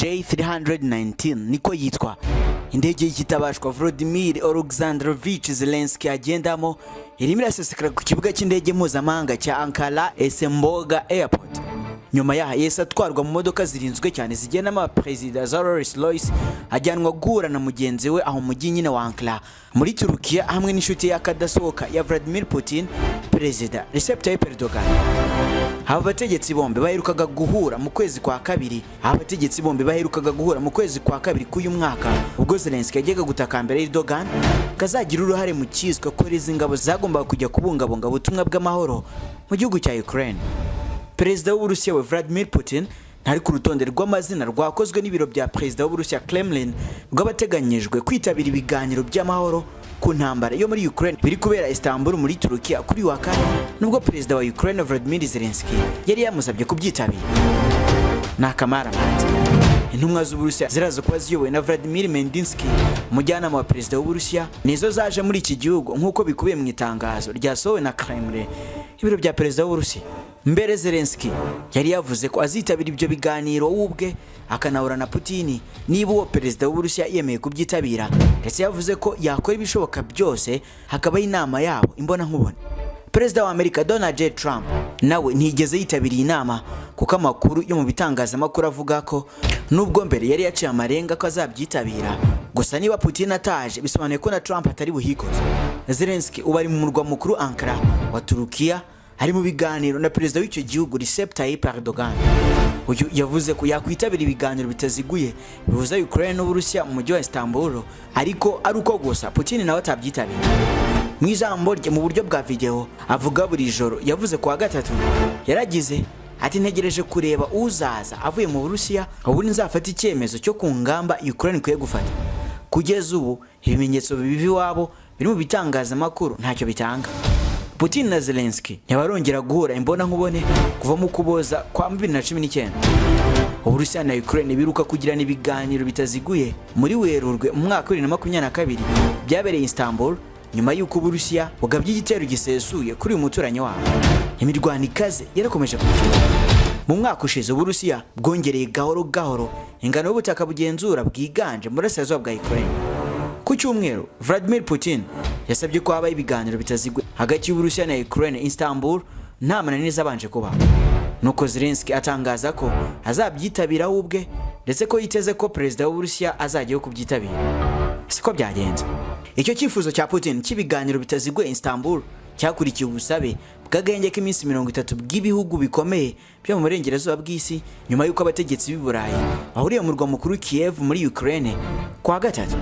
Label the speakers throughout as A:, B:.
A: J319 niko yitwa. Indege y'ikitabashwa Volodymyr Oleksandrovich Zelensky agendamo irimo irasesekara ku kibuga cy'indege mpuzamahanga cya Ankara Esenboga Airport. Nyuma yaha yahise atwarwa mu modoka zirinzwe cyane zigendamo abaperezida za Rolls Royce, ajyanwa guhura na mugenzi we aho mujyi nyine wa Ankara muri Turukiya, hamwe n'inshuti y'akadasohoka ya Vladimir Putin, Perezida Recep Tayyip Erdogan. Aba bategetsi bombi baherukaga guhura mu kwezi kwa kabiri. Aba bategetsi bombi baherukaga guhura mu kwezi kwa kabiri k'uyu mwaka, ubwo Zelensky yajyaga gutakambira Erdogan kazagira uruhare mu cyiswe ko izi ngabo zagombaga kujya kubungabunga ubutumwa bw'amahoro mu gihugu cya Ukraine. Perezida w'Uburusiya we Vladimir Putin ntari ku rutonde rw'amazina rwakozwe n'ibiro bya perezida w'Uburusiya, Kremlin, rw'abateganyijwe kwitabira ibiganiro by'amahoro ku ntambara yo muri Ukraine biri kubera Istanbul muri Turukiya kuri uyu wa kane, nubwo perezida wa Ukraine Volodymyr Zelensky yari yamusabye kubyitabira. Ni akamaramata. Intumwa z'Uburusiya ziraza kuba ziyobowe na Vladimir Medinsky, umujyanama wa perezida w'Uburusiya, nizo zaje muri iki gihugu, nk'uko bikubiye mu itangazo ryasohowe na Kremlin, ibiro bya perezida w'Uburusiya. Mbere Zelensky yari yavuze ko azitabira ibyo biganiro we ubwe, akanahura na Putin niba uwo perezida w'Uburusiya yemeye kubyitabira, ndetse yavuze ko yakora ibishoboka byose hakabaho inama yabo imbonankubone. Perezida wa Amerika Donald J Trump nawe ntiyigeze yitabira iyi nama, kuko amakuru yo mu bitangazamakuru avuga ko nubwo mbere yari yaciye amarenga ko azabyitabira, gusa niba Putin ataje bisobanuye ko na Trump atari buhikoze. Zelensky ubu ari mu murwa mukuru Ankara wa Turukiya, ari mu biganiro na perezida w'icyo gihugu Recep Tayyip Erdogan. Uyu yavuze ko yakwitabira ibiganiro bitaziguye bihuza Ukraine n'Uburusiya mu mujyi wa Istanbul, ariko ari uko gusa Putin nawe atabyitabira. Mu ijambo rye mu buryo bwa video avuga buri joro yavuze ku wa gatatu, yaragize ati: "Ntegereje kureba uzaza avuye mu Burusiya, ubundi nzafata icyemezo cyo ku ngamba Ukraine ikwiye gufata. Kugeza ubu ibimenyetso biva iwabo biri mu bitangazamakuru ntacyo bitanga." Putin na Zelensky ntibarongera guhura imbonankubone kuva mu Kuboza kwa 2019. Uburusiya na Ukraine biruka kugirana ibiganiro bitaziguye muri Werurwe mu mwaka wa 2022, byabereye Istanbul, nyuma y'uko Uburusiya bugabye igitero gisesuye kuri uyu muturanyi wabo. Imirwano ikaze yarakomeje kugira mu mwaka ushize. Uburusiya bwongereye gahoro gahoro ingano y'ubutaka bugenzura bwiganje mu burasirazuba bwa Ukraine. Ku cyumweru Vladimir Putin yasabye ko habaho ibiganiro bitaziguye hagati y'Uburusiya na Ukraine Istanbul, nta mananiza abanje kuba. Nuko Zelensky atangaza ko azabyitabira we ubwe, ndetse ko yiteze ko perezida w'Uburusiya azajyayo kubyitabira. Siko byagenze. Icyo cyifuzo cya Putin cy'ibiganiro bitaziguye Istanbul cyakurikiye ubusabe bw'agahenge k'iminsi 30 bw'ibihugu bikomeye byo mu burengerazuba bw'isi, nyuma y'uko abategetsi b'i Burayi bahuriye mu murwa mukuru Kiev muri Ukraine kwa gatatu.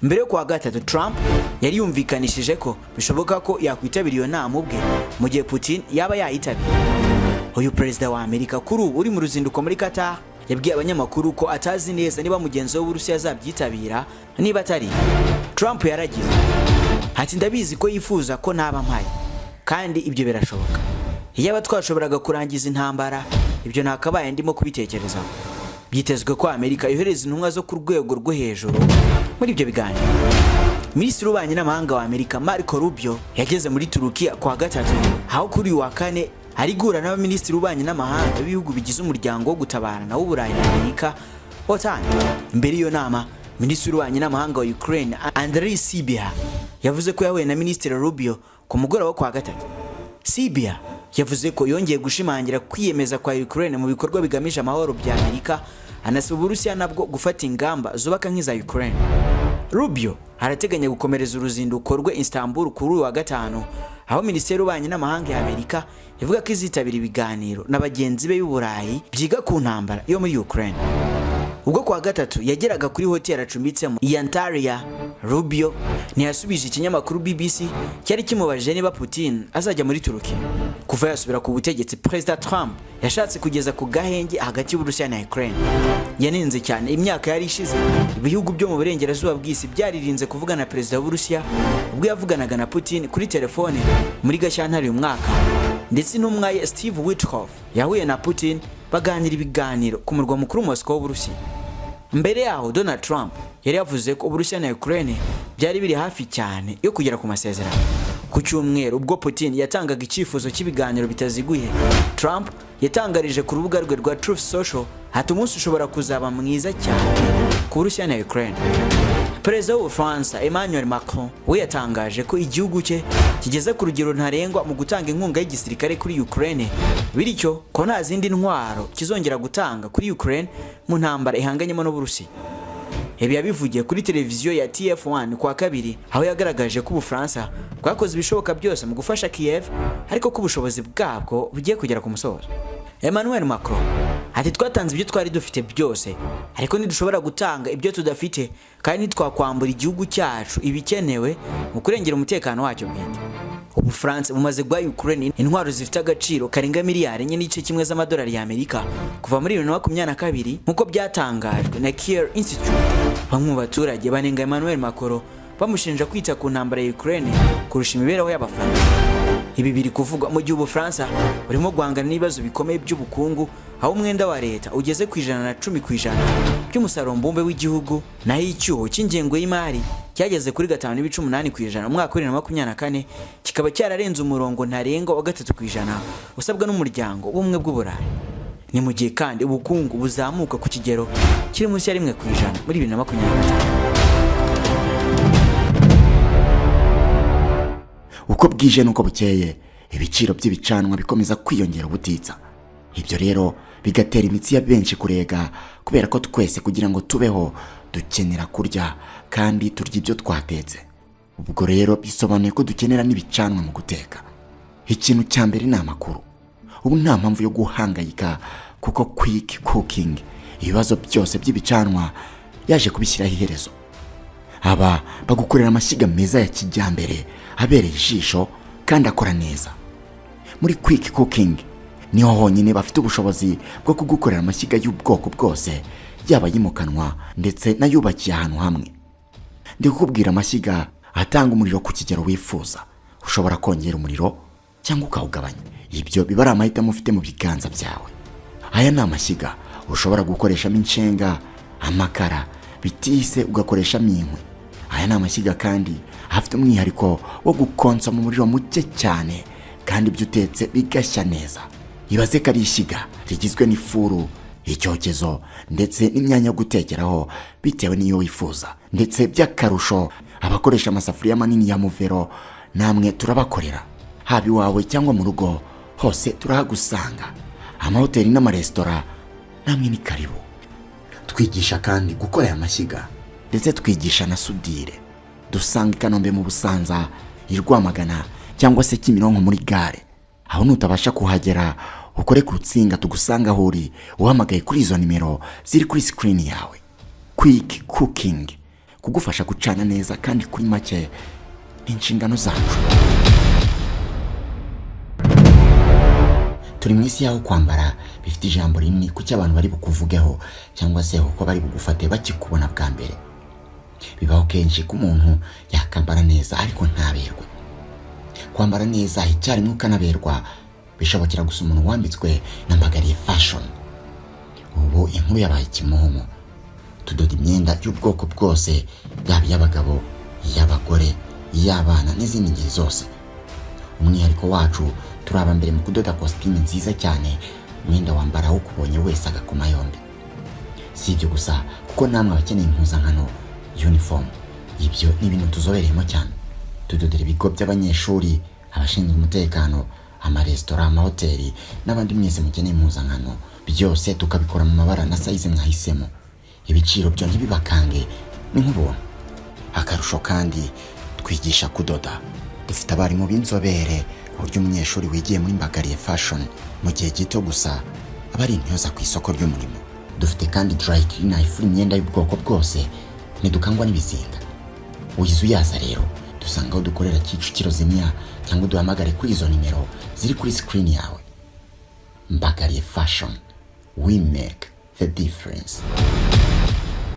A: Mbere yo kuwa gatatu, Trump yari yumvikanishije ko bishoboka ko yakwitabira iyo nama ubwe mu gihe Putin yaba yayitabira. Uyu perezida wa Amerika kuri ubu uri mu ruzinduko muri Qatar yabwiye abanyamakuru ko atazi neza niba mugenzi we w'Uburusiya azabyitabira. Niba atari Trump, yaragize ati: "Ndabizi ko yifuza ko naba mpari, kandi ibyo birashoboka. Iyaba twashoboraga kurangiza intambara, ibyo ntakabaye ndimo kubitekerezaho." Byitezwe ko Amerika yohereza intumwa zo ku rwego rwo hejuru muri ibyo biganiro. Minisitiri w'ububanyi n'amahanga wa Amerika Marco Rubio yageze muri Turukiya kuwa gatatu, aho kuri uyu wa kane ari guhura n'abaminisitiri w'ububanyi n'amahanga b'ibihugu bigize umuryango wo gutabarana w'Uburayi na Amerika, OTAN. Mbere y'iyo nama, minisitiri w'ububanyi n'amahanga wa Ukraine Andriy Sybiha yavuze ko yahuye na Minisitiri Rubio ku mugoroba wo kuwa gatatu. Sybiha yavuze ko yongeye gushimangira kwiyemeza kwa Ukraine mu bikorwa bigamije amahoro bya Amerika, anasaba Uburusiya nabwo gufata ingamba zubaka nk'iza Ukraine. Rubio arateganya gukomereza uruzinduko rwe Istanbul kuri uyu wa gatanu, aho Minisiteri y'Ububanyi n'Amahanga ya Amerika ivuga ko izitabira ibiganiro na bagenzi be b'i Burayi byiga ku ntambara yo muri Ukraine. Ubwo kuwa gatatu yageraga kuri hoteli acumbitsemo i Antalya, Rubio ntiyasubije ikinyamakuru BBC cyari kimubajije niba Putin azajya muri Turukiya. Kuva yasubira ku butegetsi, Perezida Trump yashatse kugeza ku gahenge hagati y'Uburusiya na Ukraine. Yanenze cyane imyaka yari ishize ibihugu byo mu burengerazuba bw'isi byaririnze kuvugana na perezida w'Uburusiya ubwo yavuganaga na Putin kuri telefone muri Gashyantare uyu mwaka, ndetse intumwa ye Steve Witkoff yahuye na Putin baganira ibiganiro ku murwa mukuru Moscow w'Uburusiya. Mbere yaho Donald Trump yari yavuze ko Uburusiya na Ukraine byari biri hafi cyane yo kugera ku masezerano. Ku cyumweru, ubwo Putin yatangaga icyifuzo cy'ibiganiro bitaziguye, Trump yatangarije ku rubuga rwe rwa Truth Social Ati: "Umunsi ushobora kuzaba mwiza cyane ku Burusiya na Ukraine." Perezida w'Ubufaransa Emmanuel Macron we yatangaje ko igihugu cye kigeze ku rugero ntarengwa mu gutanga inkunga y'igisirikare kuri Ukraine, bityo ko nta zindi ntwaro kizongera gutanga kuri Ukraine mu ntambara ihanganyemo n'Uburusiya. Ibi yabivugiye kuri televiziyo ya TF1 kuwa kabiri, aho yagaragaje ko Ubufaransa bwakoze ibishoboka byose mu gufasha Kiev, ariko ko ubushobozi bwabwo bugiye kugera ku musozo. Emmanuel Macron ati: "Twatanze ibyo twari dufite byose, ariko ntidushobora gutanga ibyo tudafite, kandi ntitwakwambura igihugu cyacu ibikenewe mu kurengera umutekano wacyo bwite." Ubufaransa bumaze guha Ukraine intwaro zifite agaciro karenga miliyari 4.1 z'amadolari y'Amerika kuva muri 2022, nk'uko byatangajwe na Kiel Institute. Bamwe mu baturage banenga Emmanuel Macron, bamushinja kwita ku ntambara ya Ukraine kurusha imibereho y'Abafaransa. Ibi biri kuvugwa mu gihe Ubufaransa burimo guhangana n'ibibazo bikomeye by'ubukungu, aho umwenda wa leta ugeze ku 110% by'umusaruro mbumbe w'igihugu, naho icyuho cy'ingengo y'imari cyageze kuri 5.8% mu mwaka wa 2024, kikaba cyararenze umurongo ntarengwa wa 3% usabwa n'Umuryango w'Ubumwe bw'Uburayi. Ni mu gihe kandi ubukungu buzamuka ku kigero kiri munsi ya 1% muri 2025.
B: Uko bwije n'uko bukeye, ibiciro by'ibicanwa bikomeza kwiyongera ubutitsa. Ibyo rero bigatera imitsi ya benshi kurega, kubera ko twese kugira ngo tubeho dukenera kurya, kandi turya ibyo twatetse. Ubwo rero bisobanuye ko dukenera n'ibicanwa mu guteka. Ikintu cya mbere ni amakuru. Ubu nta mpamvu yo guhangayika, kuko Quick Cooking ibibazo byose by'ibicanwa yaje kubishyiraho iherezo. Aba bagukorera amashyiga meza ya kijyambere abereye ijisho kandi akora neza. Muri Quick Cooking niho honyine bafite ubushobozi bwo kugukorera amashyiga y'ubwoko bwose, yaba ayimukanwa ndetse n'ayubakiye ahantu hamwe. Ndi kukubwira amashyiga atanga umuriro ku kigero wifuza. Ushobora kongera umuriro cyangwa ukawugabanya, ibyo biba ari amahitamo ufite mu biganza byawe. Aya ni amashyiga ushobora gukoreshamo inshenga, amakara, bitise ugakoreshamo inkwi. Aya ni amashyiga kandi afite umwihariko wo gukonsa mu muriro muke cyane, kandi ibyo utetse bigashya neza. Ibaze ko ari ishyiga rigizwe n'ifuru, icyokezo ndetse n'imyanya yo gutekeraho bitewe n'iyo wifuza. Ndetse by'akarusho, abakoresha amasafuriya manini ya muvero namwe turabakorera. Haba iwawe cyangwa mu rugo, hose turahagusanga. Amahoteli n'amaresitora namwe ni karibu. Twigisha kandi gukora aya mashyiga, ndetse twigisha na sudire. Dusanga i Kanombe mu Busanza, i Rwamagana cyangwa se Kimironko muri gare. Aho nutabasha kuhagera, ukore ku rutsinga tugusanga aho uri, uhamagaye kuri izo nimero ziri kuri sikirini yawe. Quick Cooking, kugufasha gucana neza kandi kuri make ni inshingano zacu. Turi mu isi y'aho kwambara bifite ijambo rinini ku cyo abantu bari bukuvugeho cyangwa se uko bari bugufate bakikubona bwa mbere. Bibaho kenshi ko umuntu yakambara neza ariko ntaberwe. Kwambara neza icyarimwe ukanaberwa bishobokera gusa umuntu wambitswe na Mbagariye Fashion. Ubu inkuru yabaye kimomo. Tudoda imyenda y'ubwoko bwose, yaba iy'abagabo, iy'abagore, iy'abana n'izindi ngeri zose. Umwihariko wacu, turi aba mbere mu kudoda kositimu nziza cyane, umwenda wambara ukubonye wese agakoma yombi. Si ibyo gusa, kuko namwe abakeneye impuzankano, uniform, ibyo ni ibintu tuzobereyemo cyane. Tudodera ibigo by'abanyeshuri, abashinzwe umutekano, amaresitora, amahoteli n'abandi mwese mukeneye impuzankano. Byose tukabikora mu mabara na size mwahisemo. Ibiciro byo ntibibakange, ni nk'ubuntu. Akarusho kandi, twigisha kudoda. Dufite abarimu b'inzobere, ku buryo umunyeshuri wigiye muri Mbagariye Fashion mu gihe gito gusa aba ari intyoza ku isoko ry'umurimo. Dufite kandi dry cleaner ifura imyenda y'ubwoko bwose, ntidukangwa n'ibizinga. Wize uyaza rero, dusanga aho dukorera Kicukiro Ziniya, cyangwa uduhamagare kuri izo nimero ziri kuri sikirini yawe. Mbagariye Fashion, we make the difference.